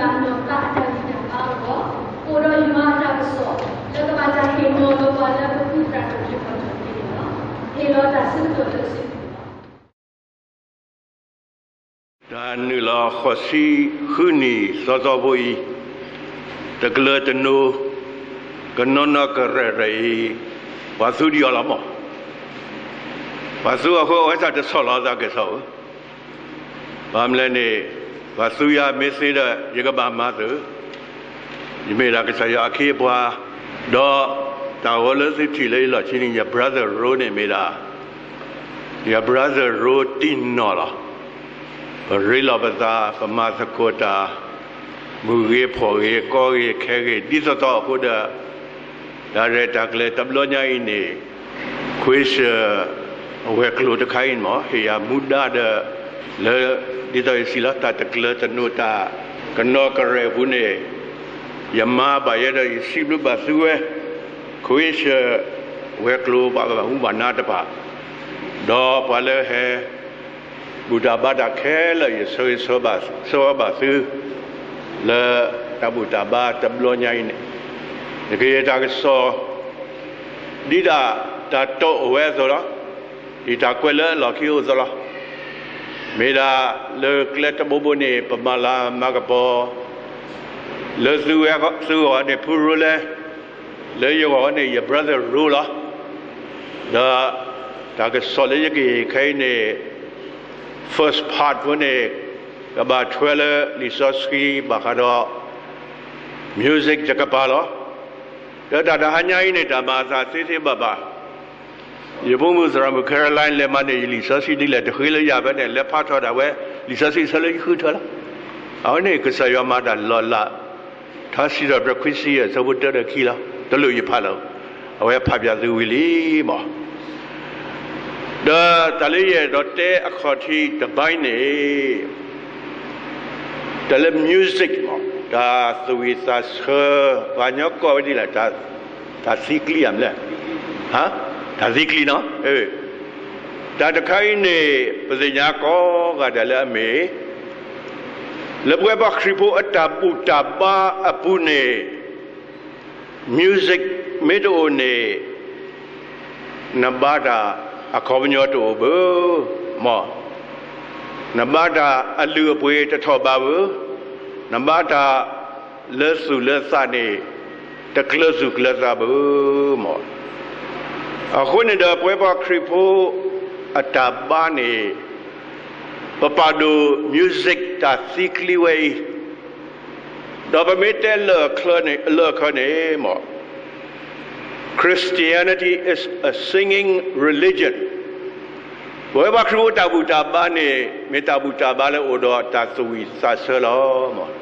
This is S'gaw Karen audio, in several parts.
ယွၤအနီၢ်သးအတၢ်ဂံၢ်တၢ်ဘါအဂီၢ်, အိၣ်ဒီးယွၤအတၢ်ကစီၣ် လၢကဘၣ်တၢ်ဟ့ၣ်နီၤလီၤပှၤလၢပကုၢ်သးတဖျၢၣ်ထီၣ်ထီၣ်န့ၣ်လီၤ. ဟ့ၣ်လီၤတၢ်ဆၢကတီၢ်လၢအဆၢကတီၢ်လီၤ. တၢ်နုာ်လီၤဃိးဆံဃုနံၣ်သီသီဖိအံၤ, တကျၢၤတနိ, ကနီနီကရဲၣ်ရဲၣ်အံၤ, ပှၤသူဒံးအီၤလီၤမး. ပှၤသူအဃိ အဝဲသ့ၣ်တဆီၣ်လီၤသးကစီၣ်ဧၢ, ဘၣ်မနုၤလဲၣ်န့ၣ်, ပှၤသူယၤမ့ၢ်သ့ဒီး ယကဘၣ်မၤသု, ယမ့ၢ်ဒၣ်ကစၢ်ယွၤအခ့အပှၤ, ဒီးတၢ်ဂီၤလၢသုထံၣ်လၢယလီၢ်ခံန့ၣ် ယ brother Ro န့ၣ်မ့ၢ်ဒၣ် ယ brother Ro တံၢ်နီၢ်လီၤ. ပရ့လိာ်ပသး, ပမၤသကိးတၢ်, မုၢ်ဂ့ၤဖှီၣ်ဂ့ၤ ကီဂ့ၤခဲဂ့ၤ ဒ်သိးသိးအဃိဒီး, တၢ်ရဲၣ်တၢ်ကျဲၤတဘျီညါအံၤန့ၣ်, ခွ့ၡၢၣ် အဝဲၤကျိၤတခါအံၤန့ၣ်မ့ၢ် ဟ့ၣ်ယၤမူဒါဒီး, လၢ ဒ်သိးယစံးလီၤ တၢ်တကျၢၤတနိ တၢ်ကနီကရဲၣ်အပူၤန့ၣ်, ယမၤဘၣ်ယဲဒီးယစံးဘျုးဘၣ်သုဝဲ, ခွ့ၡၢၣ် ဝဲၤကျိၤပှၤဘၣ်မူဘၣ်ဒါတဖၣ်, ဒီးပှၤလၢဟဲ ဘူၣ်တၢ်ဘါတၢ်ခဲလၢာ် ယဆၢဂ့ၤဆၢဝါဘၣ်သု လၢတၢ်ဘူၣ်တၢ်ဘါတဘျီညါအံၤန့ၣ်, နကယဲၢ်တၢ်ကစီၣ် ဒ်တၢ် တၢ်တိာ်အိၣ်ဝဲအသိးလီၤ. ဒ်တၢ်ကွဲးလၢအလီၢ်ခံအိၣ်အသိးလီၤ. မ့ၢ်ဒၣ်လၢကျဲတဘိဘိန့ၣ် ပမၤလၤမၤကပီၤ လၢသုဝဲသုဂီၢ်န့ၣ် ဖုရိလဲ, လၢယဂီၢ်န့ၣ် ယ brother ရိလီၤ. ဒီးတၢ်ကစီၣ်လၢယကဟ့ၣ်ခဲအံၤန့ၣ် first part ဖိန့ၣ် ကဘၣ်ထွဲလၢလံာ်စီဆှံဘၣ်ဃးဒီး music တကပၤလီၤ. ဒီးတၢ်တဟါညါအံၤန့ၣ် တၢ်မၤအသးသ့သ့ဘၣ်ဘၣ် ယဖိမုၣ်သရၣ်မုၣ် Caroline လဲၤမၤန့ၢ်ယလံာ်စီဆှံဒ်လဲၣ် တဃ့လၢယၤဖဲန့ၣ် လဲၤဖးထီၣ်ဒၣ်ဝဲ လံာ်စီဆှံဆၢလၢယဃုထၢလီၤ. အဝဲန့ၣ် ကစၢ်ယွၤမၤတၢ်လီၤလး ထါစံးထီၣ်ပတြၢၤခွံဆံယဲၢ် အဆၢဖိတၢဒီးခံလီၤ. တလိၣ်ယဖးလၢၤ, အဝဲဖးဖျါသုဝံၤလံမး. ဒီးတၢ်လၢယအဲၣ်ဒိးတဲအခီၣ်ထံးတဘါအံၤန့ၣ် တၢ်လၢ music မး တၢ်သူၣ်ဝံၣ်သးဆၢ, ပှၤကညီကိးဝဲဒ်လဲၣ်, တၢ်သံကျံဧါမလဲၣ်, တၢ်သံကျံနီၤ. တၢ်တခါအံၤန့ၣ် ပသ့ၣ်ညါကိးဂၤဒဲးလၢအမ့ၢ် လၢပဝဲပှၤခရံာ်ဖိအတၢ်ဘူၣ်တၢ်ဘါအပူၤန့ၣ် music မ့ၢ်တအိၣ်န့ၣ် နဘါတၢ်အခီပညီတအိၣ်ဘၣ်, မး, နဘါတၢ်အလုၢ်အပှ့ၤတထီၣ်ဘးဘၣ်, နဘါတၢ်လၢသူၣ်လၢသးန့ၣ် တကျၢၤသူၣ်ကျၢၤသးဘၣ်, မး. အဃိန့ၣ်ဒီး ပဝဲပှၤခရံာ်ဖိအတၢ်ဘါန့ၣ် ပပာ်ဒိၣ် music တၢ်သံကျံဝဲအံၤ ဒီးပမ့ၢ်တဲလၢာ်အခၢန့ၣ်, လၢာ်အခၢန့ၣ် မး, Christianity is a singing religion. ပဝဲပှၤခရံာ်ဖိတၢ်ဘူၣ်တၢ်ဘါန့ၣ် မ့ၢ်တၢ်ဘူၣ်တၢ်ဘါလၢအိၣ်ဒီးတၢ်သူၣ်ဝံၣ်သးဆၢလီၤ, မး.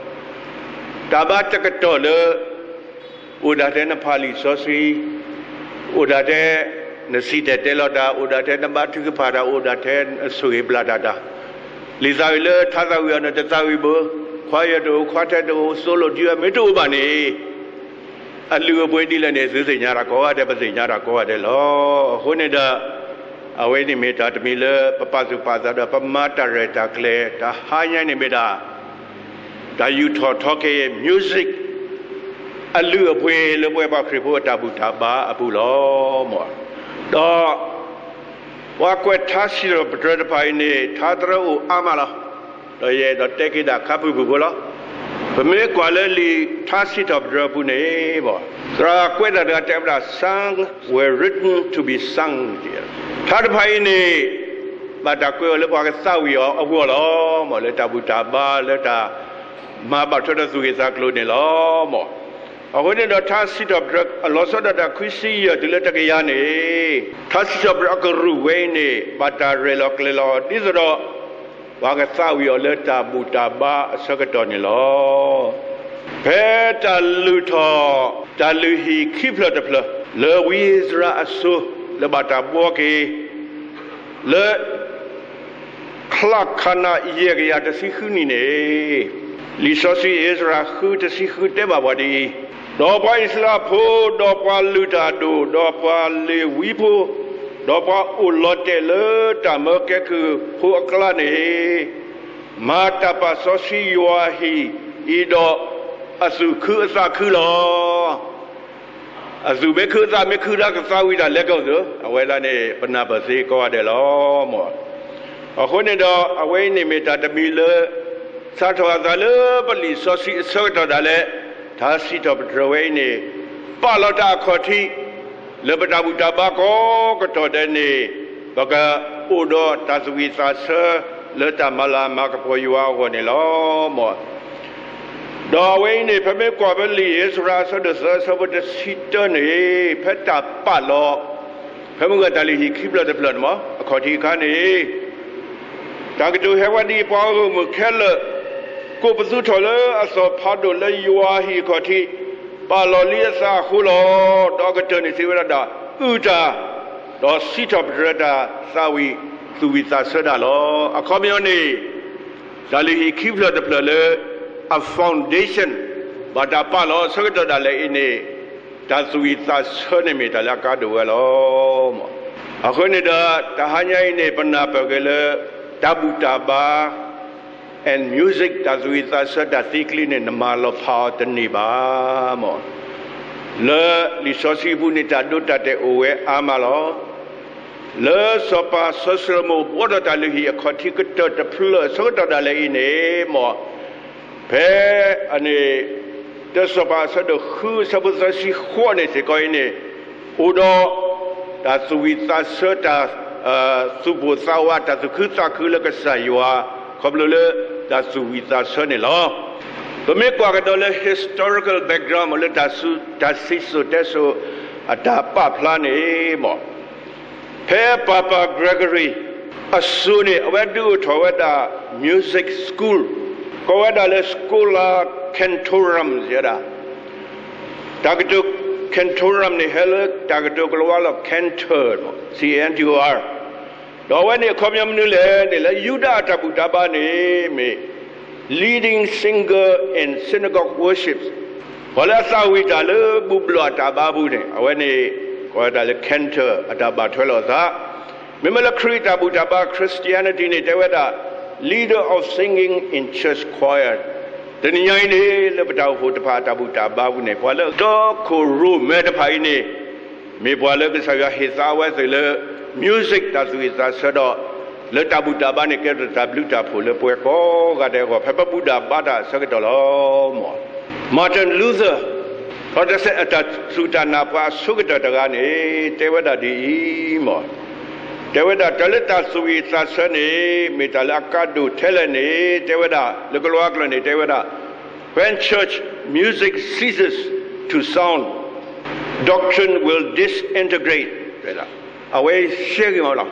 တၢ်ဘါတကတီၢ်လၢ အိၣ်ဒၣ်ထဲနဖးလံာ်စီဆှံ, အိၣ်ဒၣ်ထဲနစံၣ်တဲၤတဲလီၤတၢ်, အိၣ်ဒၣ်ထဲနဘါထုကဖၣ်တၢ်, အိၣ်ဒၣ်ထဲနဆိၣ်ဂ့ၤဘျၣ်တၢ်တၢ်, လံာ်သးဝံၣ်လၢထါသးဝံၣ်အီၤန့ၣ် တသးဝံၣ်ဘၣ်, ခွါယဲၢ်တအိၣ်, ခွါထဲတအိၣ်, သိလိာ်တံၢ်ဝဲမ့ၢ်တအိၣ်ဘၣ်န့ၣ် အလုၢ်အပှ့ၤဒ်လဲၣ်န့ၣ် သုသ့ၣ်ညါတၢ်ကိးဂၤဒဲး, ပသ့ၣ်ညါတၢ်ကိးဂၤဒဲးလီၤ. အဃိန့ၣ်ဒီး အဝဲန့ၣ်မ့ၢ်တၢ်တမံၤလၢပပာ်သူၣ်ပာ်သးဒီး ပမၤတၢ်ရဲၣ်တၢ်ကျဲၤ တဟါညါန့ၣ်မ့ၢ်ဒၣ် တၢ်ယူာ်ထီၣ်ထီက့ၤ music အလုၢ်အပှ့ၤလၢပဝဲပှၤခရံာ်ဖိအတၢ်ဘူၣ်တၢ်ဘါအပူၤလီၤ, မး. ဒီး ပှၤကွဲးထါစံးထီၣ်ပတြၢၤတဖၣ်အံၤန့ၣ် ထါတြၢၤအိၣ်အါမးလီၤ. ဒီးယအဲၣ်ဒိးတဲက့ၤဒၣ်ခါဖုၣ်ဖုၣ်ဖိလီၤ. ပမ့ၢ်ကွၢ်လၢလံာ်ထါစံးထီၣ်ပတြၢၤအပူၤန့ၣ် မး, သရၣ်ကွဲးတၢ်တဂၤတဲဝဲဒၣ် Psalms were written to be sung. ထါတဖၣ်အံၤန့ၣ် ဘၣ်တၢ်ကွဲးအီၤလၢပှၤကသးဝံၣ်အီၤအဂီၢ်လီၤ, မး, လၢတၢ်ဘူၣ်တၢ်ဘါ လၢတၢ်မၤဘၣ်ထွဲဒီးသူၣ်ဂ့ၢ်သးကျိၤန့ၣ်လီၤ, မး. အဃိန့ၣ်ဒီး ထါစံးထီၣ်ပတြၢၤ အလီၤဆီဒၣ်တၢ်ခွံဆံယဲၢ်တုၤလၢတကယၤန့ၣ်, ထါစံးထီၣ်ပတြၢၤအကရူၢ်ဝဲအံၤန့ၣ် ဘၣ်တၢ်ရဲၣ်လီၤကျဲၤလီၤအီၤ ဒ်သိးဒီး ပှၤကသးဝံၣ်အီၤလၢတၢ်ဘူၣ်တၢ်ဘါအဆၢကတီၢ်န့ၣ်လီၤ. ဖဲတၢ်လုၢ်ထီၣ် တၢ်လုၢ်ဟံၣ်ခံဖျၢၣ်တဖျၢၣ် လၢဝံအံၣ်စရ့လးအစိၤ လၢဘၣ်တၢ်ဘှီက့ၤ လၢ ချါခါနါ ယဲၢ်ကယၤတဆံဃုနံၣ်န့ၣ်, လံာ်စီဆှံအ့စြၤဃုတဆံဃုတဲဘၣ်ပှၤဒ်အံၤ, ဒီးပှၤအံၣ်စရ့လးဖိ, ဒီးပှၤလုၢ်တၢ်အဒိၣ်, ဒီးပှၤလ့ၤဝံဖိ, ဒီးပှၤအိၣ်လီၤတဲာ်လၢတၢ်မၢကဲကုၢ်ဖိအကျါန့ၣ်, မၤတၢ်ပာ်စီဆှံယွၤအဟံၣ် အံၤဒီးအသူၣ်ခုအသးခုလီၤ. အသူၣ်မ့ၢ်ခုအသးမ့ၢ်ခု တၢ်ကသးဝံၣ်တၢ်လဲၤကီၢ်သု, အဝဲဒၣ်န့ၣ် ပနၢ်ပၢၢ်သ့ကိးဂၤဒဲးလီၤ. အဃိန့ၣ်ဒီး အဝဲအံၤန့ၣ်မ့ၢ်တၢ်တမံၤလၢ စးထီၣ်အသးလၢပလံာ်စီဆှံအဆၢကတီၢ်ဒၣ်လဲာ်, တၢ်စံးထီၣ်ပတြၢၤဝဲအံၤန့ၣ် ပာ်လီၤတၢ်အခီၣ်ထံး လၢပတၢ်ဘူၣ်တၢ်ဘါကိးကတီၢ်ဒဲးန့ၣ် ပကအိၣ်ဒီးတၢ်သူၣ်ဝံၣ်သးဆၢ လၢတၢ်မၤလၤမၤကပီၤယွၤအဂီၢ်န့ၣ်လီၤ. ဒီးအဝဲအံၤန့ၣ် ဖဲမ့ၢ်ကွၢ်ဖဲလံာ်အ့စြၤအဆၢဒိၣ်သၢအဆၢဖိတဆံတၢန့ၣ် ဖဲတၢ်ပာ်လီၤ ဖဲမုၢ်ဂီၤတၢ်လုၢ်ဟံၣ်ခံဖျၢၣ်တဖျၢၣ်န့ၣ်မ့ၢ် အခီၣ်ထံးအခါန့ၣ် တၢ်ကတိၤဟဲဝဲဒ်အံၤ, ပှၤဂီၢ်မုၢ်ခဲလၢာ် ကိးပသူထီၣ်လၢအသီၣ်ဖးဒိၣ်လၢယွၤဟံၣ်အခီၣ်ထံး, ပာ်လီၤလံအသးအဃိလီၤ. ဒီးအကတၢၢ်န့ၣ်စံးဝဲဒၣ်ဒီး အုၣ်တၢ်, ဒီးစံးထီၣ်ပတြၢၤတၢ်သးဝံၣ်သူၣ်ဝံၣ်သးဆၢတၢ်လီၤ. အခီပညီန့ၣ် တၢ်လုၢ်ဟံၣ်ခံဖျၢၣ်တဖျၢၣ်လၢ အ foundation ဘၣ်တၢ်ပာ်လီၤအဆၢကတီၢ်ဒၣ်လဲာ်အံၤန့ၣ် တၢ်သူၣ်ဝံၣ်သးဆၢန့ၣ်မ့ၢ်တၢ်လၢအကါဒိၣ်ဝဲလီၤ. အဃိန့ၣ်ဒီး တဟါညါအံၤန့ၣ် ပနၢ်ပၢၢ်က့ၤလၢ တၢ်ဘူၣ်တၢ်ဘါ and music တၢ်သူၣ်ဝံၣ်သးဆၢတၢ်သံကျံန့ၣ် နမၤလီၤဖးအီၤတန့ၢ်ဘၣ်မ့ၢ် လၢလံာ်စီဆှံအပူၤန့ၣ် တၢ်ဒိတၢ်တဲာ်အိၣ်ဝဲအါမးလီၤ. လၢစီၤပၤစီၤၡလိၤမိၣ်ဘှီထီၣ်တၢ်လုၢ်ဟံၣ်အခီၣ်ထံးကတၢၢ်တဖျၢၣ်အဆၢကတီၢ်ဒၣ်လဲာ်အံၤန့ၣ်မ့ၢ် ဖဲအန့ၣ် တၢစီၤပၤအဆၢဒိၣ်ဃုအဆၢဖိသၢဆံဃိးန့ၣ်စ့ၢ်ကီးအံၤန့ၣ် အိၣ်ဒီး တၢ်သူၣ်ဝံၣ်သးဆၢတၢ် သူၣ်ပိၢ်သးဝး တၢ်သူၣ်ခုသးခုလၢကစၢ်ယွၤ ခီဖျိလၢတၢ်သူၣ်ဝံၣ်သးဆၢန့ၣ်လီၤ. ပမ့ၢ်ကွၢ်ကဒီးလၢ historical background မ့ၢ်လၢတၢ်စံၣ်စိၤတဲစိၤအတၢ်ပာ်ဖျါန့ၣ်မ့ၢ် ဖဲပၤပၤ Gregory အစိၤန့ၣ် အဝဲဒုးအိၣ်ထီၣ်ဝဲဒၣ် music school ကိးဝဲဒၣ်လၢ Schola Cantorum ဝဲဒၣ် တၢ်ကတိၤ Cantorum န့ၣ် ဟဲလၢတၢ်ကတိၤကလၤဝါလီၤ Cantor, C A N T O R ဒီးအဝဲန့ၣ်အခီပညီမနုၤလဲၣ်န့ၣ် လၢယူဒၤအတၢ်ဘူၣ်တၢ်ဘါန့ၣ်မ့ၢ် leading singer in synagogue worship ပှၤလၢအသးဝံၣ်တၢ်လၢဘူၣ်ဘျီၣ်အတၢ်ဘါပူၤန့ၣ် အဝဲန့ၣ် ကိးဝဲဒၣ်လၢ Cantor အတၢ်ဘၣ်ထွဲလိာ်အသး မ့မ့ၢ်လၢခရံာ်အတၢ်ဘူၣ်တၢ်ဘါ Christianity န့ၣ် တဲဝဲဒၣ် leader of singing in church choir တနံၤညါအံၤန့ၣ် လၢပတၢ်အိၣ်ဖှိၣ်တဖၣ်အတၢ်ဘူၣ်တၢ်ဘါပူၤန့ၣ် ပှၤလၢတီခိၣ်ရိၣ်မဲတဖၣ်အံၤန့ၣ် မ့ၢ်ပှၤလၢကစၢ်ယွၤဟ့ၣ်သါဝဲသ့ၣ်လၢ music တၢ်သူၣ်ဝံၣ်သးဆၢဒီး လၢတၢ်ဘူၣ်တၢ်ဘါန့ၣ် ကဲထီၣ်တၢ်ဘျုးတၢ်ဖှိၣ်လၢပှၤကိးဂၤဒဲးအဂီၢ် ဖဲပဘူၣ်တၢ်ဘါတၢ်အဆၢကတီၢ်လီၤ. Martin Luther Protestant အတၢ်စူၢ်တၢ်နာ်ပှၤအဆိကတၢၢ်တဂၤန့ၣ် တဲဝဲဒၣ်ဒ်အံၤမ့ၢ် တဲဝဲဒၣ် တၢ်လၢတၢ်သူၣ်ဝံၣ်သးဆၢန့ၣ် မ့ၢ်တၢ်လၢအကါဒိၣ်ထဲလဲၣ်န့ၣ် တဲဝဲဒၣ် လၢကလၤဝါကျိာ်န့ၣ် တဲဝဲဒၣ် When church music ceases to sound, doctrine will disintegrate အဝဲရှဲဂ့ၤမးလီၤ.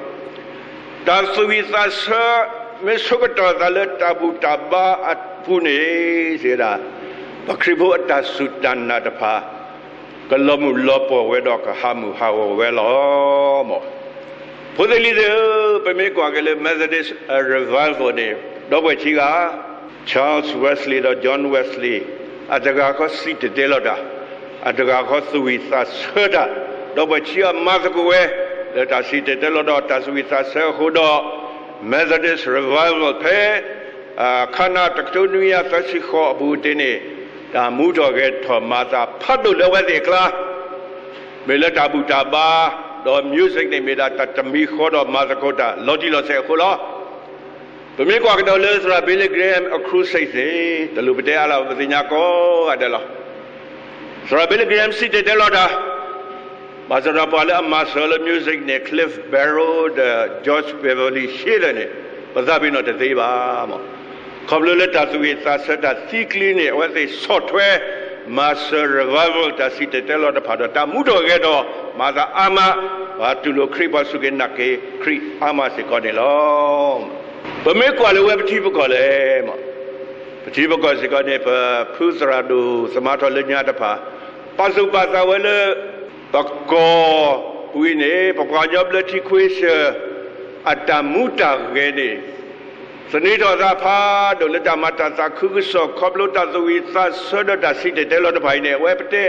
တၢ်သူၣ်ဝံၣ်သးဆၢ မ့ၢ်ဆိကတီၢ်သးလၢတၢ်ဘူၣ်တၢ်ဘါအပူၤန့ၣ် စံးဝဲဒၣ် ပခရံာ်ဖိအတၢ်စူၢ်တၢ်နာ်တဖၣ် ကလီၤမုၢ်လီၤပှီၢ်ဝဲဒီးကဟးမုၢ်ဟးဂီၤဝဲလီၤမ့ၢ် ဖိသ့ၣ်လံၤသ့ၣ်ဧၢ, ပမ့ၢ်ကွၢ်က့ၤလၢ Methodist Revival န့ၣ် ဒီပုၢ်ဝဲၢ်ခံဂၤ Charles Wesley ဒီး John Wesley အတဂၤဃီစံၣ်တဲၤတဲလီၤတၢ်, အတဂၤဃီသူၣ်ဝံၣ်သးဆၢတၢ်, ဒီပုၢ်ဝဲၢ်ခံဂၤမၤသကိးဝဲ လၢတၢ်စံၣ်တဲၤတဲလီၤဒီးတၢ်သူၣ်ဝံၣ်သးဆၢအဃိဒီး Methodist Revival ဖဲ ခ.န တကထိနွံကယၤသၢဆံဃိးအပူၤတ့ၢ်န့ၣ် တၢ်မူထီၣ်ဂဲၤထီၣ်မၤသးဖးဒိၣ်လၢအဝဲသ့ၣ်အကျါ မ့ၢ်လၢတၢ်ဘူၣ်တၢ်ဘါ ဒီး music န့ၣ်မ့ၢ်ဒၣ်တၢ်တမံၤဃီဒီးမၤသကိးတၢ်လီၤတံၢ်လီၤဆဲးအဃိလီၤ. ပမ့ၢ်ကွၢ်ကဒီးလၢသရၣ် Billy Graham အ crusade န့ၣ် တလိၣ်ပတဲအါလၢၤ ပသ့ၣ်ညါကိးဂၤဒဲးလီၤ. သရၣ် Billy Graham စံၣ်တဲၤတဲလီၤတၢ် ဘၣ်ဆၣ်ဒီးပှၤလၢအမၤစၢၤလၢ music န့ၣ် Cliff Barrow ဒီး George Beverly Shea န့ၣ် ပသးပ့ၤနီၣ်တသ့ဘၣ်မး. ခီဖျိလၢတၢ်သူၣ်ဝံၣ်သးဆၢတၢ်သံကျံန့ၣ် အဝဲသ့ၣ်ဆီၣ်ထွဲ မၤစၢၤ revival တၢ်စံၣ်တဲၤတဲလီၤတဖၣ်ဒီး တၢ်မူထီၣ်ဂဲၤထီၣ်မၤသးအါမး, ပှၤတူၢ်လိာ်ခရံာ် ပှၤစူၢ်က့ၤနာ်က့ၤခရံာ်အါမးစ့ၢ်ကီးန့ၣ်လီၤ. ပမ့ၢ်ကွၢ်လၢဝဲပထံပကီၢ်လဲၣ် ပထံပကီၢ်စ့ၢ်ကီးန့ၣ် ပဖုသရၣ်ဒိၣ်သမါထီၣ်လၢညါတဖၣ် ပာ်သူၣ်ပာ်သးဝဲလၢ ပကီၢ်ပူၤအံၤန့ၣ် ပပှၤကညီဘျၢထံခွ့ဆၢၣ် အတၢ်မူတၢ်ဂဲၤန့ၣ် သန့ၤထီၣ်သးဖးဒိၣ်လၢတၢ်မၤတၢ်သးခုကစီၣ် ခီဖျိတၢ်သူၣ်ဝံၣ်သးဆၢဒီးတၢ်စံၣ်တဲၤတဲလီၤတဖၣ်အံၤန့ၣ် အဝဲပတဲ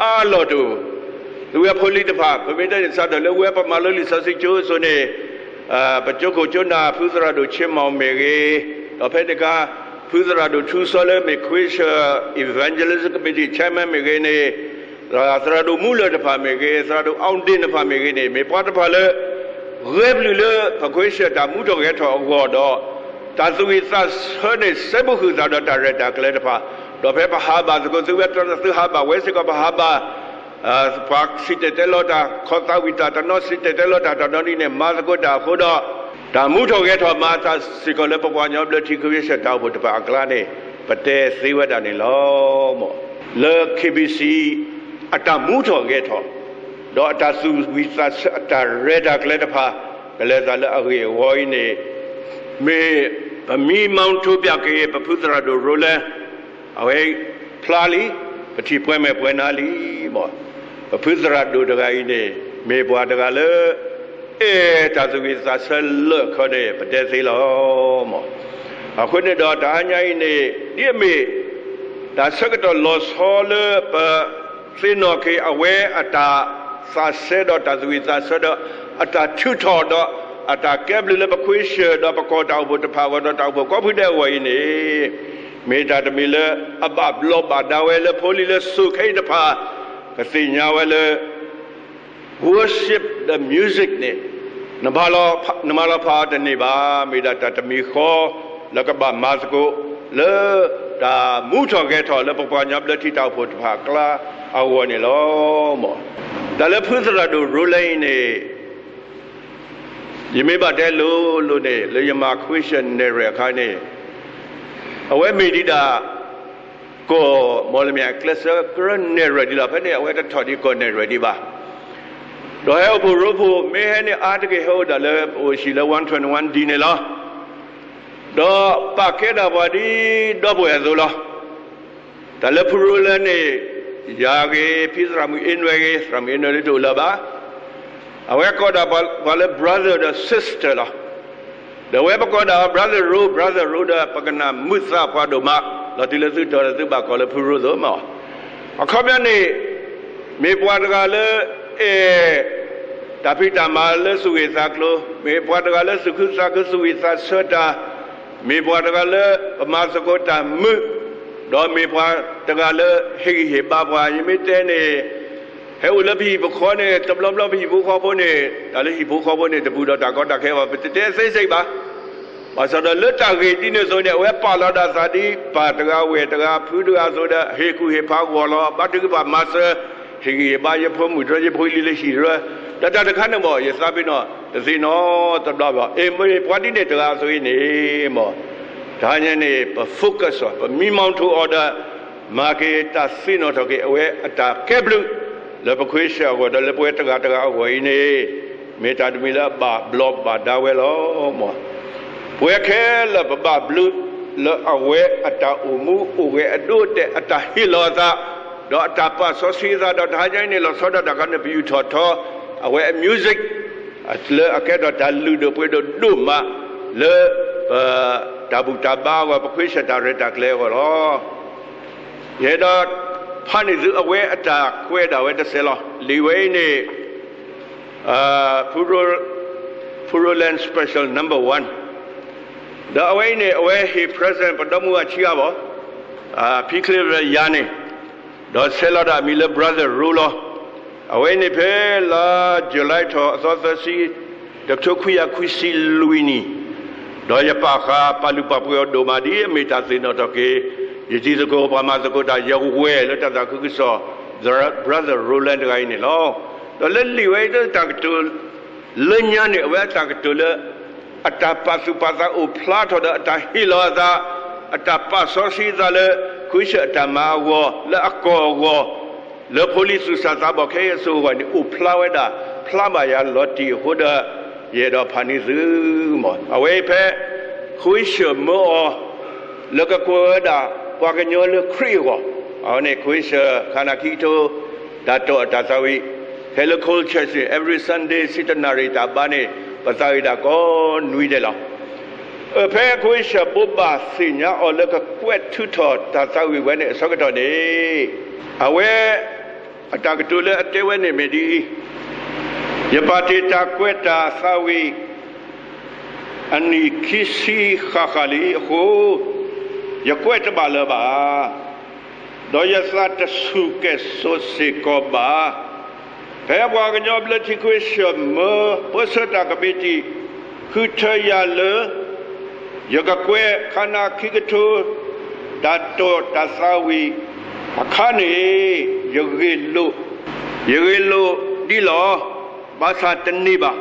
အါလီၢ်တအိၣ်, သုဝဲဖိလံၤတဖၣ် ပမ့ၢ်တဲန့ၣ် စးထီၣ်လၢဝဲပမၤလိလံာ်စီဆှံကၠိအစိၤန့ၣ် ပကၠိခိၣ်ကၠိနၢ်ဖုသရၣ်ဒိၣ်ဆ့မီၣ်မ့ၢ်ဂ့ၤ, ဒီးဖဲန့ၣ်အခါ ဖုသရၣ်ဒိၣ်ထူစီလၢမ့ၢ် Christian Evangelism Committee Chairman မ့ၢ်ဂ့ၤန့ၣ်, သရၣ်ဒိၣ်မူလၢၢ်တဖၣ်မ့ၢ်ဂ့ၤ, သရၣ်ဒိၣ်အီဒ့ၣ်တဖၣ်မ့ၢ်ဂ့ၤန့ၣ်, မ့ၢ်ပှၤတဖၣ်လၢ ဂဲၤပျုၢ်လၢပ Christian တၢ်မူထီၣ်ဂဲၤထီၣ်အဂီၢ်ဒီး တၢ်သူၣ်ဝံၣ်သးဆၢန့ၣ် စဲဘူးဃုာ်သးဒီးတၢ်ရဲၣ်တၢ်ကျဲၤတဖၣ်, ဒီးဖဲပဟးဘၣ်သကိး သုဝဲတၢ်သုဟးဘၣ်ဝဲစ့ၢ်ကီး ပဟးဘၣ် ပှၤစံၣ်တဲၤတဲလီၤတၢ် ခီၣ်သးဝံၣ်တၢ်တနီၤ စံၣ်တဲၤတဲလီၤတၢ်တနီၤဒ်န့ၣ် မၤသကိးတၢ်အဃိဒီး တၢ်မူထီၣ်ဂဲၤထီၣ်မၤအသးစ့ၢ်ကီးလၢပပှၤကညီဘျၢထံ Christian တၢ်အိၣ်ဖှိၣ်တဖၣ်အကျါန့ၣ် ပတဲသ့ဝဲဒၣ်န့ၣ်လီၤ. လၢ K B C အတၢ်မူထီၣ်ဂဲၤထီၣ် ဒီးအတၢ်သူၣ်ဝံၣ်သးဆၢ အတၢ်ရဲၣ်တၢ်ကျဲၤတဖၣ် ကလဲၤသးလၢအဂ့ၢ်အဝီအံၤန့ၣ် မ့ၢ်ပမံမီထိပၠးက့ၤ ပဖုသရၣ်ဒိၣ်ရိလဲ အဝဲဖျါလံ, ပထံၣ်ပှဲၤမဲာ်ပှဲၤနါလံမး. ပဖုသရၣ်ဒိၣ်တဂၤအံၤန့ၣ် မ့ၢ်ပှၤတဂၤလၢ အဲၣ်တၢ်သူၣ်ဝံၣ်သးဆၢလၢာ်ခီန့ၣ် ပတဲသ့လီၤမး. အဃိန့ၣ်ဒီးတဟါညါအံၤန့ၣ် ဒ်အမ့ၢ် တၢ်ဆၢကတီၢ်လီၤဆီလၢပ သ့ၣ်နီၣ်က့ၤအဝဲအတၢ်သးစဲဒီးတၢ်သူၣ်ဝံၣ်သးဆၢဒီး အတၢ်ထုးထီၣ်ဒီး အတၢ်ကဲဘျုးလၢပခွ့ၡၢၣ်ဒီးပကီၢ်တၢ်အိၣ်ဖှိၣ်တဖၣ်အဂီၢ်ဒီးတၢ်အိၣ်ဖှိၣ်ကိးဖုဒဲးအဂီၢ်အံၤန့ၣ် မ့ၢ်တၢ်တမံၤလၢအဘၣ်ဘျီးဘၣ်ဒါဝဲလၢဖိလံၤလၢစိၤခဲအံၤတဖၣ် ကသ့ၣ်ညါဝဲလၢ worship the music န့ၣ် နမၤလီၤဖးအီၤတန့ၢ်ဘၣ်, မ့ၢ်ဒၣ်တၢ်တမံၤဃီ လၢကဘၣ်မၤသကိး လၢတၢ်မူထီၣ်ဂဲၤထီၣ်လၢပပှၤကညီဘျၢထံတၢ်အိၣ်ဖှိၣ်တဖၣ်အကျါအဂီၢ်န့ၣ်လီၤ. တၢ်လၢဖုသရၣ်ဒိၣ်ရိလဲအံၤန့ၣ် ယမ့ၢ်ဘၣ်တဲလိၤလိၤန့ၣ် လၢယမၤခွ့ၡၢၣ်နဲၣ်ရွဲၣ်အခါန့ၣ် အဝဲမ့ၢ်ဒံးဒၣ် ကီၢ်မီၣ်လမၠဲၣ် ကျဲးစၢးကရၢနဲၣ်ရွဲၣ်ဒံးလီၤ. ဖဲန့ၣ် အဝဲတထီၣ်ဒံးကီၢ်နဲၣ်ရွဲၣ်ဒံးဘၣ်. ဒီးဟဲအိၣ်ဖှိၣ်ရိဖှိၣ် မ့ၢ်ဟဲန့ၣ်အါတက့ၢ်ဟဲအိၣ်ဒၣ်လၢပအိၣ်ဟံၣ်လၢ one twenty-one D န့ၣ်လီၤ. ဒီးပာ်ကဲဒၣ်ပှၤဒ်ဒီပုၢ်ဝဲၢ်အသိးလီၤ. တၢ်လၢဖုရိလဲန့ၣ် ယၤဂ့ၤ ဖံသရၣ်မုၣ်အ့နွဲဂ့ၤ, သရၣ်မုၣ်အ့နွဲလၢတအိၣ်လၢၤဘၣ်. အဝဲကိးဒၣ်ပှၤလၢ brother ဒီး sister လီၤ. ဒီးအဝဲပကိးဒၣ်အီၤ brother ရိ, brother ရိဒီး ပကနၣ်မုာ်သးပှၤဒိၣ်မး, လီၤတုၤလၢသုတီၤဒီးသုဘၣ်ကိးလၢဖုရိသိးမး. အခီပညီန့ၣ် မ့ၢ်ပှၤတဂၤလၢ အဲၣ် တၢ်ဖံးတၢ်မၤလၢသူၣ်ဂ့ၢ်သးကျိၤ, မ့ၢ်ပှၤတဂၤလၢသူၣ်ခုသးခုသူၣ်ဝံၣ်သးဆၢတၢ်, မ့ၢ်ပှၤတဂၤလၢပမၤသကိးတၢ်မုာ်, ဒီးမ့ၢ်ပှၤတဂၤလၢဟ့ၣ်ဂံၢ်ဟ့ၣ်ဘါပှၤ, ယမ့ၢ်တဲန့ၣ် ဟဲအိၣ်လၢပဟံၣ်ပဃီန့ၣ် တဘျီဘျီပဟံၣ်ဖိဃီဖိန့ၣ် တၢ်လၢဟံၣ်ဖိဃီဖိန့ၣ် တဘူးဒီးတၢ်ကီတၢ်ခဲဘၣ်, ပတတဲသ့စ့ၢ်ကီးဘၣ်. ဘၣ်ဆၣ်ဒီးလၢတၢ်ဂ့ၢ်ဒ်န့ၣ်အသိးန့ၣ် အဝဲပာ်လီၤဒၣ်သးဒ်ပၢ်တဂၤဝဲၢ်တဂၤဖုတဂၤအသိးဒီး ဟ့ၣ်ကူၣ်ဟ့ၣ်ဖးဂီၢ်လီၤ, ဘါထုကဖၣ်မၤစၢၤ, ဟ့ၣ်ဂံၢ်ဟ့ၣ်ဘါယဖိမုၣ်တြီယဖိလံၤလၢဟံၣ်တြီ, ဒီးတၢ်တခါန့ၣ်မး ယသးပ့ၤနီၣ်တသ့နီတဘျီဘၣ်. အ့ၣ် မ့ၢ်ပှၤဒ်န့ၣ်တဂၤအသိးအံၤန့ၣ်မး တဟါညါန့ၣ် ပ focus အီၤ ပမံမီထိၣ်အီၤဒီး မၤက့ၤတၢ်သ့ၣ်နီၣ်ထီၣ်က့ၤ အဝဲအတၢ်ကဲဘျုး လၢပခွ့ၡၢၣ်အဂီၢ်ဒီးလၢပဝဲတဂၤတဂၤအဂီၢ်အံၤန့ၣ် မ့ၢ်တၢ်တမံၤလၢအဘၣ်ဘျီးဘၣ်ဒါဝဲလီၤမး. ပဝဲခဲလၢာ်ပဘၣ်ဘျုးလၢအဝဲအတၢ်အိၣ်မူအိၣ်ဂဲၤအဒိအတဲာ် အတၢ်ဟ့ၣ်လီၤအသး ဒီးအတၢ်ပာ်စီဆှံအသးဒီး တဟါညါအံၤန့ၣ် လီၤဆီဒၣ်တၢ်ခါန့ၣ် ပယူာ်ထီၣ်ထီ အဝဲအ music လၢအကဲထီၣ်တၢ်လုၢ်ဒိၣ်ပှ့ၤဒိၣ်ဒိၣ်မး လၢ ပ တၢ်ဘူၣ်တၢ်ဘါအဂီၢ် ပခွ့ၡၢၣ်တၢ်ရဲၣ်တၢ်ကျဲၤအဂီၢ်လီၤ. ယအဲၣ်ဒိးဖးန့ၢ်သုအဝဲအတၢ်ကွဲးဒၣ်ဝဲတစဲးလီၤ. လံာ်ဝဲအံၤန့ၣ် ဖုရိ ဖုရိ land special number one ဒီးအဝဲအံၤန့ၣ် အဝဲဟ့ၣ် present ပဒီမုၢ်ဂၤဆံးဂၤဘၣ်, ဖံချ့ဝဲယၤန့ၣ် ဒီးဆဲးလီၤဒၣ်အမံၤလၢ brother ရိလီၤ. အဝဲအံၤန့ၣ်ဖဲလါ July ထီၣ်အသီသၢဆံ တကထိခွံကယၤခွံဆံလွံၢ်နံၣ်, ဒီးယပာ်ဃာ်ပာ်လုၢ်ပာ်ပှ့ၤအီၤဒိၣ်မး ဒ်အမ့ၢ်တၢ်သ့ၣ်နီၣ်ထီၣ်က့ၤ ယတံၤသကိးပှၤမၤသကိးတၢ် ယဝဲၢ်လၢတၢ်သးခုကစီၣ် brother Roland တဂၤအံၤန့ၣ်လီၤ. ဒီးလၢလံာ်ဝဲအံၤ တၢ်ကတိၤ လၢညါန့ၣ် အဝဲအတၢ်ကတိၤလၢ အတၢ်ပာ်သူၣ်ပာ်သးအိၣ်ဖျါထီၣ်ဒီး အတၢ်ဟ့ၣ်လီၤအသး, အတၢ်ပာ်စီဆှံအသးလၢ ခွ့ၡၢၣ်အတၢ်မၤအဂီၢ် လၢအကီၢ်အဂီၢ် လၢဖိလံၤသူၣ်စၢ်သးဘီၣ်ခဲအံၤအစိၤအဂီၢ်န့ၣ် အိၣ်ဖျါဝဲဒၣ် ဖျါဘၣ်ယၤလီၤတံၢ်အဃိဒီး ယအဲၣ်ဒိးဖးန့ၢ်သုမး. အဝဲအံၤဖဲ ခွ့ၡၢၣ်မၢအီၤ လၢကကွဲးဝဲဒၣ် ပှၤကညီလၢခရံာ်အဂီၢ်, အဝဲန့ၣ် ခွ့ၡၢၣ်ခါနၢ်ခံကထိ တၢ်တိာ်အတၢ်သးဝံၣ် ဖဲလၢ Cold Church န့ၣ် every Sunday ဆံတၢနၣ်ရံၣ်တၢ်ဘါန့ၣ် ပသးဝံၣ်ဒၣ်ကိးနွံဒဲးလီၤ. အဖဲခွ့ၡၢၣ်ဘိးဘၣ်သ့ၣ်ညါအီၤလၢကကွဲးထုးထီၣ်တၢ်သးဝံၣ်ဝဲန့ၣ်အဆၢကတီၢ်န့ၣ် အဝဲ အတၢ်ကတိၤလၢအတဲဝဲန့ၣ်မ့ၢ်ဒ်အံၤ, ယပာ်တ့ၢ်တၢ်ကွဲးတၢ်သးဝံၣ် အနံၣ်ခံဆံဃၣ်ဃၣ်လံအဃိ ယကွဲးတဘၣ်လၢၤဘၣ်, ဒီးယသးတဆူၣ်ကဲၣ်ဆိးစ့ၢ်ကီးဘၣ်. ဖဲပှၤကညီဘျၢထံခဝ့ၡၢၣ်မၢ ပၢဆှၢတၢ်ကမံးတံာ် ဃုထၢယၤလၢ ယကကွဲးခါနၢ်ခံကထိ တၢ်တိာ်တၢ်သးဝံၣ်အခါန့ၣ် ယဂ့ၢ်လိာ်, ယဂ့ၢ်လိာ်ဒ်လီၤ. ဘၣ်ဆၣ်တန့ၢ်ဘၣ်.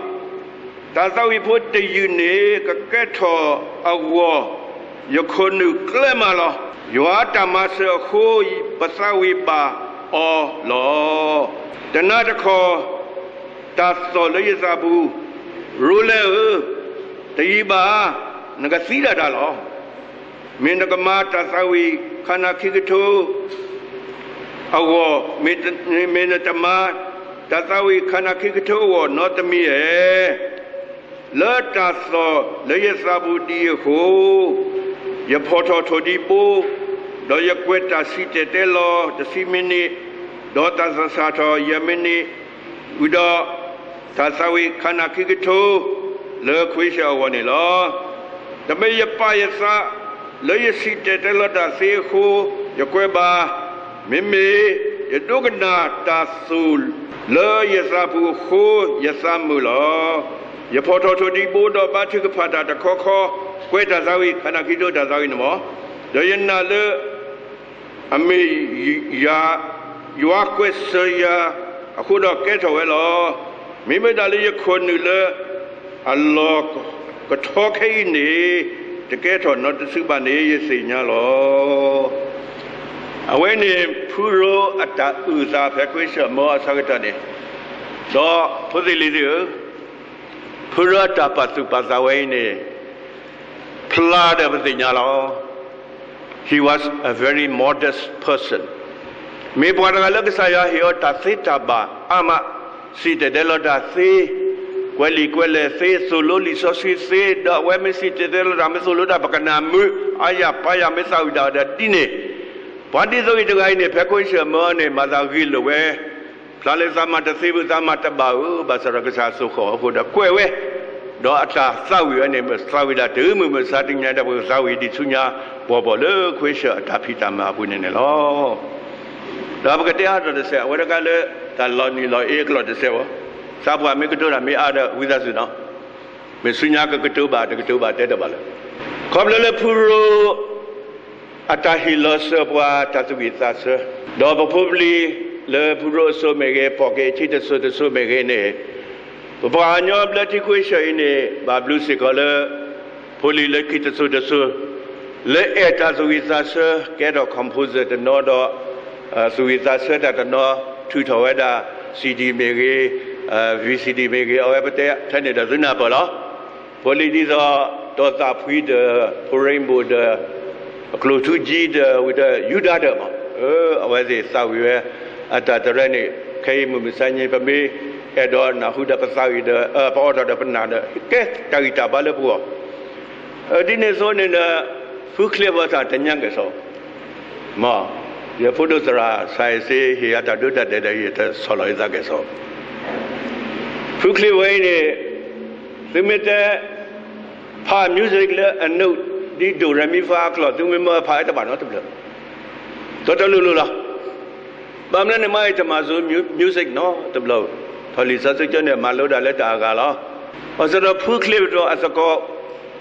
တၢ်သးဝံၣ်ဖိတယုၢ်န့ၣ် ကကဲထီၣ်အဂီၢ် ယခိၣ်နူာ်ကျဲမးလီၤ. ယွၤအတၢ်မၤစၢၤအဃိ ပသးဝံၣ်ဘၣ်အီၤလီၤ. တနၤတခီ တၢ်သီၣ်လၢယသးပူၤ ရိလဲဧၢ, တယံာ်ဘၣ် နကသံဒၣ်တၢ်လီၤ. မ့ၢ်နကမၤတၢ်သးဝံၣ်ခါနၢ်ခံကထိအဂီၢ်, မ့ၢ်နတမၤတၢ်သးဝံၣ်ခါနၢ်ခံကထိအဂီၢ်နီတမံၤဧါ. လၢတၢ်သီၣ်လၢယသးပူၤဒ်အံၤအဃိ, ယဖီၣ်ထီၣ်ထိၣ်ဒံးဘိ, ဒီးယကွဲးတၢ်စံၣ်တဲၤတဲလီၤတဆံမံးနံး, ဒီးတၢ်သဆၣ်ထီၣ်ယဲၢ်မံးနံး, ဝံၤဒီး တၢ်သးဝံၣ်ခါနၢ်ခံကထိ လၢခဝ့ၡၢၣ်အဂီၢ်န့ၣ်လီၤ. တမ့ၢ်ယပာ်ယသးလၢယစံၣ်တဲၤတဲလီၤတၢ်သ့အဃိ ယကွဲးဘၣ်, မ့မ့ၢ်ယဒိကနၣ်တၢ်သိၣ်လၢယသးပူၤအဃိ ယသးမုာ်လီၤ. ယဖီၣ်ထီၣ်ထိၣ်ဒံးဘိဒီးဘါထုကဖၣ်တၢ်တခီခီ, ကွဲးတၢ်သးဝံၣ်ခါနၢ်ခံကထိတၢ်သးဝံၣ်န့ၣ်မး, ဒီးယနာ်လၢ အမ့ၢ်ယၤ ယွၤကွဲးစၢၤယၤအဃိဒီးကဲထီၣ်ဝဲလီၤ. မ့မ့ၢ်ဒၣ်လၢယခိၣ်နူာ်လၢ အလီၢ်ကထီခဲအံၤန့ၣ် တကဲထီၣ်နီတစုဘၣ်န့ၣ် ယသ့ၣ်ညါလီၤ. အဝဲန့ၣ် ဖုရိအတၢ်အုၣ်သးဖဲခဝ့ၡၢၣ်မၢအဆၢကတီၢ်န့ၣ်, ဒီးဖိသ့ၣ်လံၤသ့ၣ်ဧၢ, ဖုရိအတၢ်ပာ်သူၣ်ပာ်သးဝဲအံၤန့ၣ် ဖျါဒီးပသ့ၣ်ညါလီၤ. He was a very modest person. မ့ၢ်ပှၤတဂၤလၢကစၢ်ယွၤဟ့ၣ်အီၤတၢ်သ့တၢ်ဘၣ်အါမး, စံၣ်တဲၤတဲလီၤတၢ်သ့, ကွဲးလံာ်ကွဲးလဲၢ်သ့, သိၣ်လိလံာ်စီဆှံသ့, ဒီးအဝဲမ့ၢ်စံၣ်တဲၤတဲလီၤတၢ် မ့ၢ်သိၣ်လိတၢ် ပကနၣ်မုာ်, အါယၤပၢ်ယၤ မ့ၢ်သးဝံၣ်ဒၣ်အီၤဒီးဒ်န့ၣ်, ပှၤဒ်သိးအံၤတဂၤအံၤန့ၣ် ဖဲခဝ့ၡၢၣ်မၢအံၤန့ၣ် မၤသးဂ့ၤလိာ်ဝဲ ဖျါလၢသးမၤတသ့ဘၣ် သးမၤတဘၣ်ဧၢ, ဘၣ်ဆၣ်ဒီးကစၢ်အစိၤဃီၤအဃိဒီးကွဲးဝဲ, ဒီးအတၢ်သးဝံၣ်ဝဲန့ၣ် မ့ၢ်သးဝံၣ်ဒၣ်တုၤမုၢ်မဆါတနံၤညါဒီး ပကသးဝံၣ်ဒ်ဆူညါပှီၢ်ပှီၢ်လၢခဝ့ၡၢၣ်အတၢ်ဖံးတၢ်မၤအပူၤန့ၣ်န့ၣ်လီၤ. ဒီးပကတဲအါထီၣ်တစဲး အဝဲတခါလၢ တၢ်လီၤနံၤလီၤအ့အကျိာ်တစဲးဘၣ်, သးပှၢ်မ့ၢ်ကတိၤတၢ်မ့ၢ်အါဒီးဝံသးစူၤနီၤ, မ့ၢ်ဆူညါကကတိၤဘၣ်တကတိၤဘၣ်တဲတဘၣ်လၢၤ, ခီဖျိလၢဖုရိ အတၢ်ဟ့ၣ်လီၤစၢၤပှၤတၢ်သူၣ်ဝံၣ်သးဆၢ, ဒီးပဖိပလံၤလၢဖုရိအစိၤမ့ၢ်ဂ့ၤ, ပိာ်က့ၤထံတစိၤတစိၤမ့ၢ်ဂ့ၤန့ၣ်, ပပှၤကညီဘျၢထံခဝ့ၡၢၣ်အံၤန့ၣ် ဘၣ်ဘျုးစ့ၢ်ကီးလၢ ဖိလံၤလၢခံတစိၤတစိၤ လၢအဲၣ်တၢ်သူၣ်ဝံၣ်သးဆၢ ကဲထီၣ် composer တနီၤဒီး သူၣ်ဝံၣ်သးဆၢတၢ်တနီၤ ထုးထီၣ်ဝဲဒၣ် CD မ့ၢ်ဂ့ၤ, VCD မ့ၢ်ဂ့ၤ, အဝဲပတဲထဲန့ၣ်ဒီးသုနၢ်ပၢၢ်လီၤ. ဖိလံၤဒ်သိး တီၢ်သးဖှံဒီး ဖိရ့ဘိၣ်ဒီး အကျိၣ်ထူကၠံဒီး ဝံၤဒီးယူဒၤဒီးမး, အဝဲသ့ၣ်သးဝံၣ်ဝဲ အတၢ်တရၢန့ၣ် ခဲအံၤမုၢ်မဆါညါ ပမ့ၢ်အဲၣ်ဒိးနၢ်ဟူဒီးပသးဝံၣ်ဒီး ပအိးထီၣ်ဒီးပနာ်ဒီး ကဲတၢ်ဂံၢ်တၢ်ဘါလၢပဂီၢ် ဒ်န့ၣ်အသိးန့ၣ်ဒီး ဖုချ့ဝဲသးတညါကဲၣ်ဆိး, မ့ၢ် ယဖိဒိၣ်သရၣ် ဆၣ်အ့ၣ်စ့ ဟ့ၣ်ယၤတၢ်ဒိတၢ်တဲာ်ဒီး ယတဆီၣ်လီၤယသးကဲၣ်ဆိး, ဖုချ့ဝဲအံၤန့ၣ် သုမ့ၢ်တဲ ဖး music လၢအနုၣ် ဒ်ဒိၣ်ရဲမံဖးအကျိာ် သုမ့ၢ်မၢဖးဝဲတဘၣ်နီတဘျီ, တီတီလိၤလိၤလီၤ. ဘၣ်မနုၤန့ၣ် မ့ၢ်တမၤစၢၤ music နီတဘျီ, ထီၣ်လံာ်စီဆှံကၠိန့ၣ် မၤလိဒၣ်လၢတၢ်အဂၤလီၤ. ဘၣ်ဆၣ်ဒီးဖုချ့ပတီၢ်အသကိး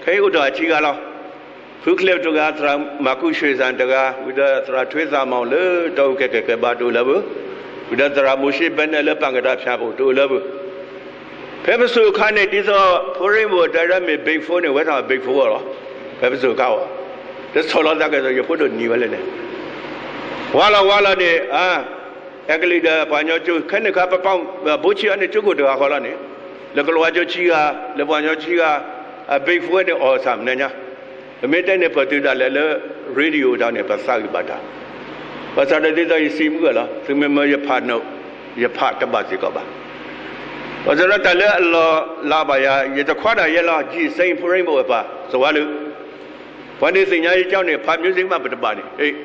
ခဲအံၤအိၣ်ဒီးအခံဂၤလီၤ. ဖုချ့ပတီၢ်ဂၤ သရၣ်မၤကူၣ်ဆှံသၣ်တဂၤ, ဝံၤဒီးသရၣ်ထွ့သးမီၣ်လၢတီအူကဲကဲကဲဘါတအိၣ်လၢၤဘၣ်, ဝံၤဒီးသရၣ်မိၤၡ့ဘဲနဲၣ်လၢပၢ်ကဒါဖၠၣ်ပူၤတအိၣ်လၢၤဘၣ်. ဖဲပစိၤအခါန့ၣ် ဒ်သိးဖိရ့ဘိၣ်တၢ်ဒၣ်မ့ၢ် Big Four န့ၣ် ဝဲထီၣ် Big Four လီၤ. ဖဲပစိၤအခါအီၤ တဆီၣ်လီၤသးကဲၣ်ဆိး ယဖိဒိၣ်နံၤဝဲလဲၣ်န့ၣ်, ဝါလီၤဝါလီၤန့ၣ် အဲကလံးဒီးပှၤကညီကၠိ ခဲန့ၣ်ခါ ပပာ်ဘိဆံးအီၤန့ၣ် ကၠိခိၣ်တဂၤဃီလီၤန့ၣ်, လၢကလံးဝါကၠိဆံဂၤ, လၢပှၤကညီဆံဂၤ, အ Big Four န့ၣ် အီၣ်ဆၣ်မနုၤညါ, ပမ့ၢ်တဲန့ၣ် ပတုၤဒၣ်လဲာ်လၢ radio တၢ်န့ၣ် ပသးဂံၢ်ဘၣ်တၢ်, ဘၣ်ဆၣ်ဒီးဒ်သိးယစံးမုၢ်ဂၢၢ်လီၤ, သုမ့ၢ်မၢယဖးနုၣ်, ယဖးတဘၣ်စ့ၢ်ကီးဘၣ်. ဘၣ်ဆၣ်ဒီးတၢ်လၢအလီၤလးဘၣ်ယၤ ယတခွါဒၣ်ယဲလီၤ, ကၠံၣ်စ့ဖိရ့ဘိၣ်ဝဲပၢ် စဝါလုာ် ပှၤန့ၣ်သ့ၣ်ညါယကၠီန့ၣ် ဖး music မးပတဘၣ်န့ၣ်,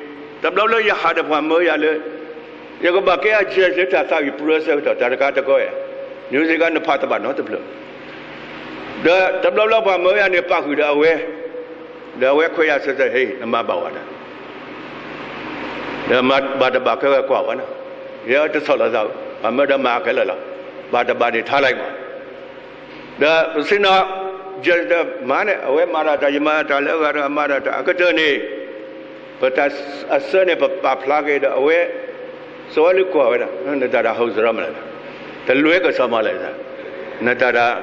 တဘျီဘျီယဟးဒီးပှၤမၢယၤလၢ ယကဘၣ်ကဲအ judge လၢတၢ်သးဝံၣ်ပူၤအဆၢကတီၢ် တၢ်တခါတခီဧါ, music နဖးတဘၣ်နီတဘျီ, ဒီးတဘျီဘျီပှၤမၢယၤန့ၣ် ပာ်ဃုာ်ဒီးအဝဲ, ဒီးအဝဲခွဲးယာ်ဆၢၣ်ဆၢၣ် ဟ့ၣ် နမၤဘၣ်ဝဲဒၣ်, ဒီးမၤတဘၣ်တဘၣ်ခဲဝဲကွၢ်ဝဲန့ၣ်, ယတဆီၣ်လီၤသး, ပှၤမၢဒီးမၤခဲလၢာ်လီၤ, ဘၣ်တဘၣ်န့ၣ်ထါလၢကွၢ်, ဒီးပစံးနီၤ, ယမၤန့ၣ် အဝဲမၤဒၣ်တၢ် ယမၤတၢ်လၢအဂၤဒီးအမၤဒၣ်တၢ် အကတၢၢ်န့ၣ် ပတၢ်အဆၢန့ၣ် ပပာ်ဖျါက့ၤဒီးအဝဲ စီၤဝဲလၢကွၢ်ဝဲဒၣ် နတၢ်တဟီၣ်စရီမလဲၣ်, တလွဲကစီၤမလဲၣ်, နတၢ်တၢ်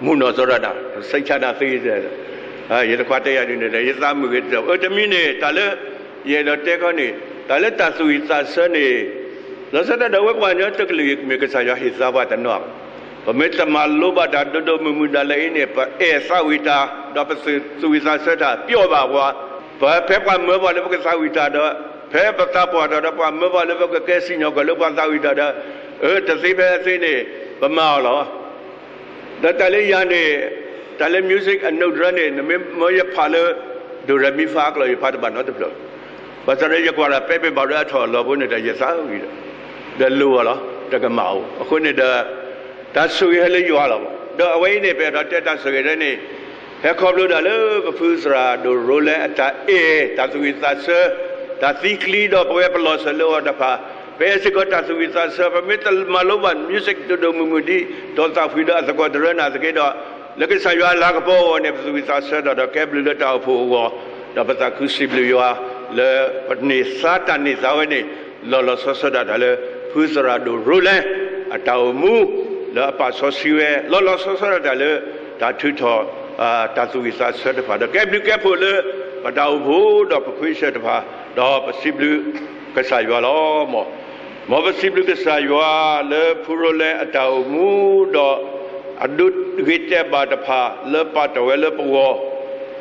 မုၢ်နီၢ်စီၤရၣ်ဒၣ် စံးဆၣ်နၢ်သ့, ယတခွါတဲယၤဒ်န့ၣ်ဒီး ယသးမုာ်ဂ့ၤတၢ် အၢ တမံၤန့ၣ် တၢ်လၢ ယအဲၣ်ဒိးတဲခီန့ၣ် တၢ်လၢတၢ်သူၣ်ဝံၣ်သးဆၢန့ၣ် လီၤဆီဒၣ်တၢ်ဒီး အဝဲပှၤကညီတကလုာ်အံၤ မ့ၢ်ကစၢ်ယွၤဟ့ၣ်သါပှၤတနီၤ, ပမ့ၢ်တမၤလိဘၣ်တၢ်ဒိၣ်ဒိၣ်မုၢ်မုၢ်ဒၣ်လဲာ်အံၤန့ၣ် ပအဲၣ်သးဝံၣ်တၢ် ဒီးပသူၣ်ဝံၣ်သးဆၢတၢ် ပျီဘၣ်ပှၤ, ပဖဲပှၤမၢပှၤလၢပကသးဝံၣ်တၢ်ဒီး ဖဲပသးပှၢ်တၢ်ဒီး ပှၤမၢပှၤလၢပကကဲစံၣ်ညီၣ်ကွီၢ်လၢပှၤသးဝံၣ်တၢ်ဒီး အၢ တသ့ဖဲအသ့န့ၣ် ပမၤအီၤလီၤ. ဒီးတၢ်လၢယၤန့ၣ် တၢ်လၢ music အနိၣ်ဒြၢန့ၣ် နမ့ၢ်မၢယဖးလၢ ဒိၣ်ရဲမံဖးအကျိာ် ယဖးတဘၣ်နီတဖျၢၣ်, ဘၣ်ဆၣ်ဒီးယကွၢ်ဒီး ပဲပ့ၤဘၣ်ဒီးအထီၣ်အလီၢ်ဖိန့ၣ်ဒီး ယသးဝံၣ်ဒီး ဒီးလိၣ်အီၤလီၤ တကမၣ်အိၣ်. အဃိန့ၣ်ဒီး တၢ်ဆိၣ်ဂ့ၤဟဲလၢယွၤလီၤ. ဒီးအဝဲအံၤန့ၣ် ပအဲၣ်ဒိးတဲတၢ်ဆိၣ်ဂ့ၤဒ်န့ၣ် ဟဲခီဖျိဒၣ်လၢပဖုသရၣ်ဒိၣ်ရိလဲအတၢ်အဲၣ် တၢ်သူၣ်ဝံၣ်သးဆၢ တၢ်သံကျံဒီးပဝဲပလီၢ်စၢၤလၢအီၤတဖၣ်, ပအဲၣ်စ့ၢ်ကီးတၢ်သူၣ်ဝံၣ်သးဆၢ ပမ့ၢ်တမၤလိဘၣ် music ဒိၣ်ဒိၣ်မုၢ်မုၢ်ဒ် ဒီးသးဖှံဒီးအသကိးတရၢန့ၣ်သက့ဒီး လၢကစၢ်ယွၤအလၤကပီၤအဂီၢ်န့ၣ် ပသူၣ်ဝံၣ်သးဆၢတၢ်ဒီးကဲဘျုးလၢတၢ်အိၣ်ဖှိၣ်အဂီၢ်, ဒီးပသးခုစံးဘျုးယွၤ လၢပန့ၢ်သါတၢ်န့ၢ်သါဝဲန့ၣ် လီၤလီၤဆီဆီဒၣ်တၢ်လၢ ဖုသရၣ်ဒိၣ်ရိလဲ အတၢ်အိၣ်မူ လၢအပာ်စီဆှံဝဲ လီၤလီၤဆီဆီဒၣ်တၢ်လၢ တၢ်ထုးထီၣ် တၢ်သူၣ်ဝံၣ်သးဆၢတဖၣ် ဒီးကဲဘျုးကဲဖှိၣ်လၢ ပတၢ်အိၣ်ဖှိၣ်ဒီးပခွံဆၢၣ်တဖၣ် ဒီးပစံးဘျုးကစၢ်ယွၤလီၤ. မ် မ်ပစံးဘျုးကစၢ်ယွၤလၢဖုရိလဲအတၢ်အိၣ်မူဒီး အဒိးဂ့ၤတဲာ်ဘၣ်တဖၣ်လၢပာ်တ့ၢ်ဝဲလၢပဂီၢ်,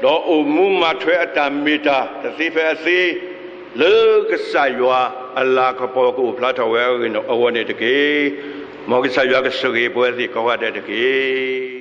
ဒီးအိၣ်မူမၤထွဲအတၢ်မ့ၢ်တၢ်တသ့ဖဲအသ့, လၢကစၢ်ယွၤအလၤကပီၤကအိၣ်ဖျါထီၣ်ဝဲအဂီၢ်န့ၣ်တက့ၢ်. မ်ကစၢ်ယွၤကဆိၣ်ဂ့ၤပဝဲသ့ၣ်ကိးဂၤဒဲးတက့ၢ်.